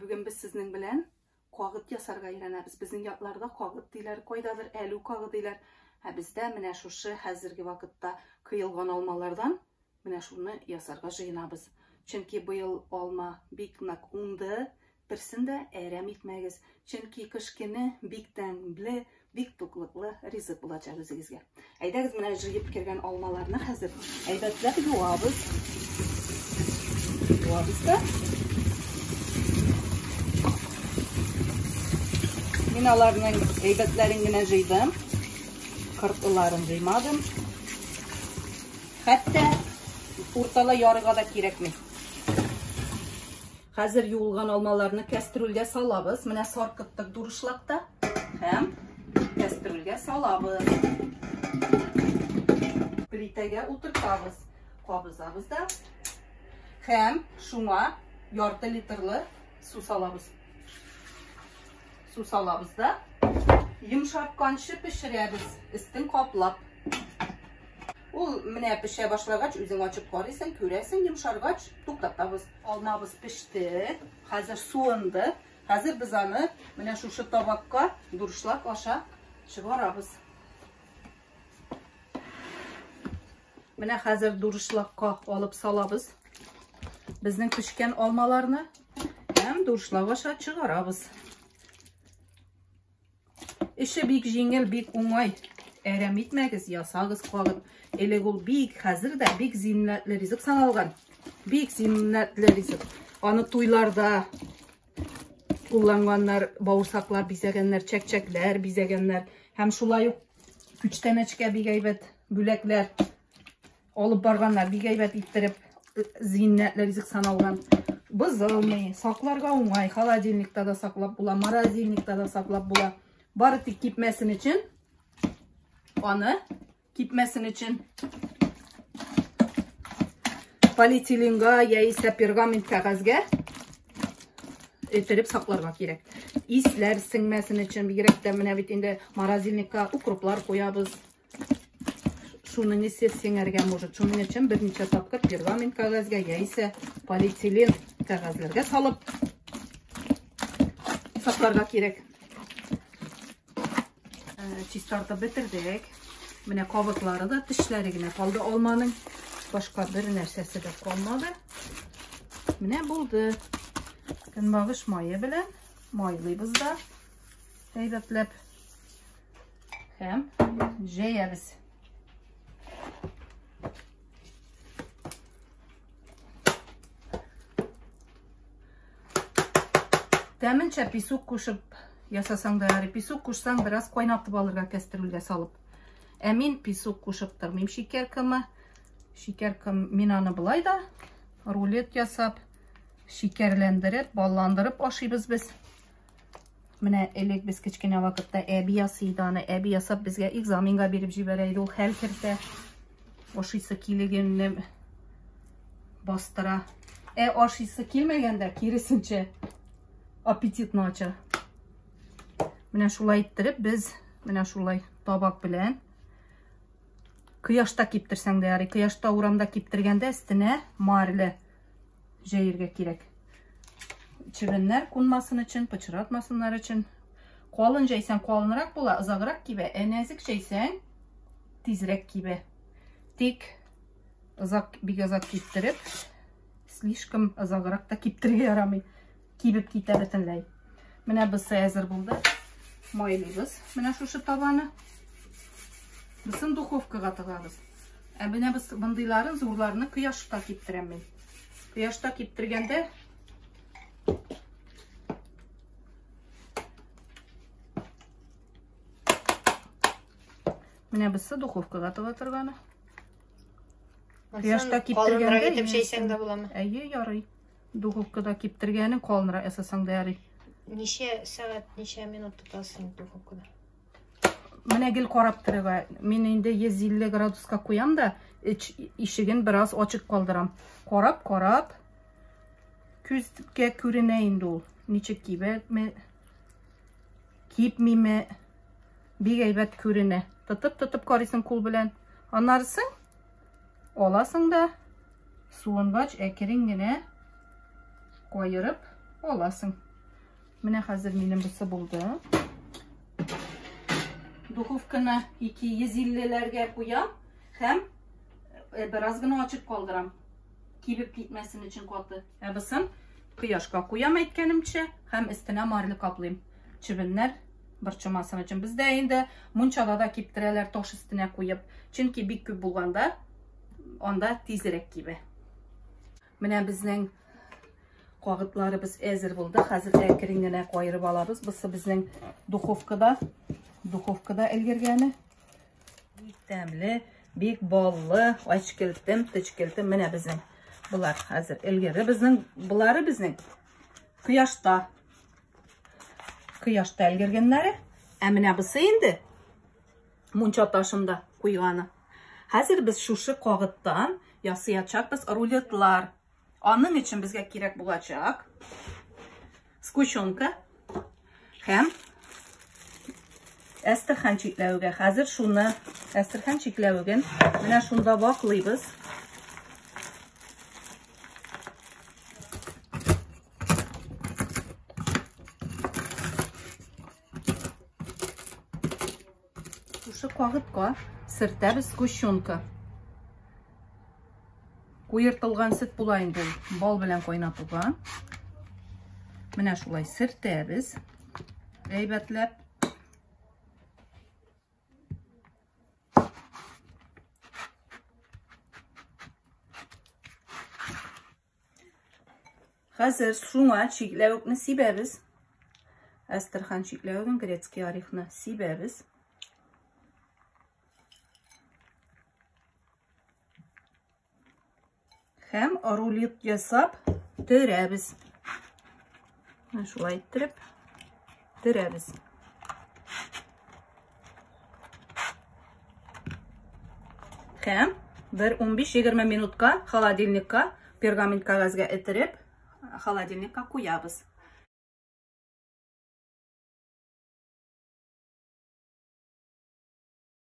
Бүген без сезнең белән кагыт ясарга өйрәнәбез. Безнең якларда кагыт диләр, кайдадыр әлү кагы диләр. Ә бездә менә шушы хәзерге вакытта кыелган алмалардан менә шуны ясарга җыенабыз. Чөнки быел алма бик нык уңды. Берсен дә әрәм итмәгез. Чөнки кыш көне бик тәмле, бик туклыклы ризык булачак үзегезгә. Әйдәгез, менә җыеп кергән алмаларны хәзер әйбәтләп юабыз. Юабыз да. Мин аларның әйбәтләрен генә җыйдым. Кыртлыларын җыймадым. Хәтта урталай ярыга да кирәкми. Хәзер юылган алмаларны кәстрүлгә салабыз. Менә саркыттык дурышлакта һәм кәстрүлгә салабыз. Плитәгә утыртабыз. Кабызабыз да. Һәм шуңа ярты литрлы су салабыз. Су салабыз да. Йомшартканчы пешерәбез, өстен каплап. Ул менә пешә башлагач, үзең ачып карыйсың, күрәсең, йомшаргач, туктатабыз. Алмабыз пеште, хәзер суынды. Хәзер без аны менә шушы табакка дуршлаг аша чыгарабыз. Менә хәзер дуршлагка алып салабыз безнең пешкән алмаларны һәм дуршлаг аша чыгарабыз. Эше бик җиңел, бик уңай. Әрәм итмәгез, ясагыз калып. Элек ул бик, хәзер дә бик зиннәтле ризык саналган. Бик зиннәтле ризык. Аны туйларда кулланганнар, бавырсаклар бизәгәннәр, чәкчәкләр бизәгәннәр. Һәм шулай ук күчтәнәчкә бик әйбәт бүләкләр алып барганнар, бик әйбәт иттереп зиннәтле ризык саналган. Бозылмый, сакларга уңай, холодильникта да саклап була, морозильникта да саклап була. Бары тик кипмәсен өчен, аны кипмәсен өчен полиэтиленга яисә пергамент кәгазьгә этереп сакларга кирәк. Исләр сеңмәсен өчен, бигрәк тә менә бит инде морозильникка укроплар куябыз. Шуның исе сеңәргә может. Шуның өчен берничә тапкыр пергамент кәгазьгә яисә полиэтилен кәгазьләргә салып сакларга кирәк. Чистартып бетердек. Менә кабыклары да, тешләре генә калды алманың. Башка бер нәрсәсе дә калмады. Менә булды. Көнбагыш мае белән майлыйбыз да әйбәтләп. Һәм җәябез. Тәменчә песок кушып ясасаң да ярый. Песок кушсаң, бераз кайнатып алырга кәстрүлгә салып. Ә мин песок кушып тормыйм шикәр комы. Шикәр ком мин аны былай да рулет ясап, шикәрләндереп, балландырып ашыйбыз без. Менә элек без кечкенә вакытта әби ясый иде аны. Әби ясап безгә экзаменга биреп җибәрә иде. Ул хәл кертә. Ашыйсы килгәнне бастыра. Ә ашыйсы килмәгәндә, киресенчә, аппетитны ача. Менә шулай иттереп без менә шулай табак белән кояшта киптерсәң дә ярый. Кояшта урамда киптергәндә өстенә марля җәергә кирәк. Чебеннәр кунмасын өчен, пычратмасыннар өчен. Калын җәйсәң калынрак була, озаграк кибә. Ә нәзек җәйсәң тизрәк кибә. Тик озак, бик озак киптереп, слишком озаграк та киптерергә ярамый. Кибеп китә бөтенләй. Менә бусы әзер булды. Майлыйбыз менә шушы табаны. Бусын духовкага тыгабыз. Ә менә без мондыйларын, зурларны кояшта киптерәм мин. Кояшта киптергәндә менә бусы духовкага тыга торганы. Кояшта киптергәндә калынрак итеп җәйсәң дә буламы? Әйе, ярый. Духовкада киптергәнен калынрак ясасаң да ярый. Ничә сәгать, ничә минут тотасың духовкада? Менә гел карап торырга. Мин инде 150 градуска куям да, эч ишеген бераз ачык калдырам. Карап, карап, күзгә күренә инде ул. Ничек кибәме, кипмиме, бик әйбәт күренә. Тотып-тотып карыйсың кул белән. Аннарысын аласың да, суынгач әкрен генә каерып Аласың. Менә хәзер минем бусы булды. Духовканы 250-ләргә куям һәм бераз гына ачып калдырам. Кибеп китмәсен өчен каты. Ә бусын кояшка куям әйткәнемчә һәм өстенә марля каплыйм. Чебеннәр борчымасын өчен. Бездә инде мунчада да киптерәләр таш өстенә куеп. Чөнки бик күп булганда анда тизрәк кибә. Менә безнең кагытларыбыз әзер булды. Хәзер әкрен генә каерып алабыз. Бусы безнең духовкада өлгергәне. Бик тәмле, бик баллы, ачкелтем, тычкелтем. Менә безнең булар хәзер өлгерде. Безнең булары безнең кояшта. Кояшта өлгергәннәре. Ә менә бусы инде мунча ташында куйганы. Хәзер без шушы кагыттан ясаячакбыз рулетлар. Аның өчен безгә кирәк булачак сгущенка һәм әстерхан чикләвеге. Хәзер шуны әстерхан чикләвеген менә шунда ваклыйбыз. Шушы кагытка сөртәбез сгущенка. Куертылган сөт була инде ул, бал белән кайнатылган. Менә шулай сөртәбез. Әйбәтләп. Хәзер шуңа чикләвекне сибәбез. Әстерхан чикләвеген, грецкий орехны сибәбез. Һәм рулет ясап төрәбез. Менә шулай иттереп төрәбез. Һәм бер 15-20 минутка холодильникка, пергамент кәгазьгә этереп, холодильникка куябыз.